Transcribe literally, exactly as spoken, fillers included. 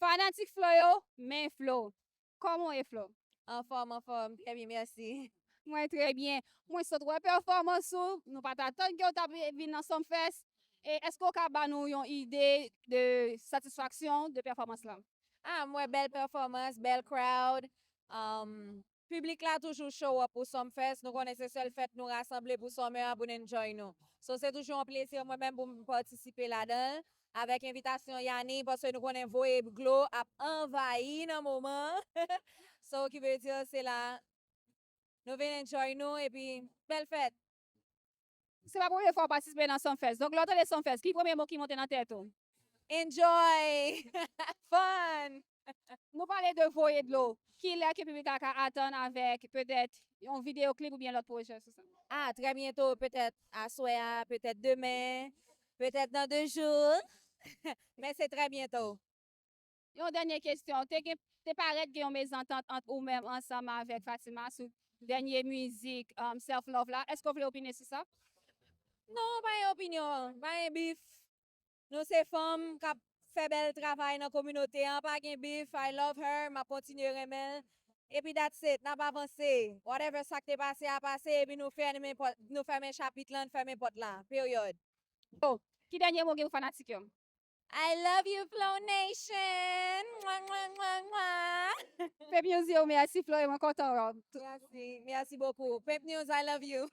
Fanatik Flo yo, men Flo. Kòman w ye, Flo? Anfòm, anfòm. Trè byen, mèsi. Mwen trè byen. Mwen sot wè pèfòmans ou. Nou pa t atann ke w t ap vin nan Sumfest. E èske w ka ba nou yon ide de satisfaksyon de pèfòmans lan? Ah, m wè bèl pèfòmans, bèl crowd. Um, piblik la toujou show up pou Sumfest. Nou konnen se sèl fèt nou rasanble pou summer an pou n enjoy nou. So, se toujou yon plezi mwen menm pou m patisipe ladan l. Avèk envitasyon Yani, paske nou konnen voye glo ap anvayi nan moman. So, ki vle di, se la nou vin enjoy nou, epi bèl fèt. Se pa premye fwa w patisipe nan Sumfest. Donk, lè w tande Sumfest, ki premye mo ki monte nan tèt ou? Enjoy! Fun! Nou pale de voye dlo. Kilè ke piblik la ka atann avèk petèt yon videyo klip oubyen lòt pwojè sou sa? Ah, trè byento, petèt aswè a, petèt demen, petèt nan de jou. Men se trè byento. Yon dènye kesyon. Te gen, te parèt gen yon mezantant ant ou menm ansanm avèk Fatima sou dènye mizik, um, Self Love la. Èske w vle opine sou sa? Non, pa gen opinyon, pa gen bif. Nou se fanm k ap fè bèl travay nan kominote an, pa gen bif. I love her, m ap kontinye renmen l. Epi that's it, n ap avanse. Whatever sa k te pase a pase, epi nou fèmen pòt, nou fèmen chapit lan, n fèmen pòt la. Period. Ki dènye mo gen pou fanatik yo? I love you, Flow Nation! Mwa, mwa, mwa, mwa! Pep News yo, mèsi Flo, e mwen kontan wè w. Merci, merci beaucoup. Pep News, I love you.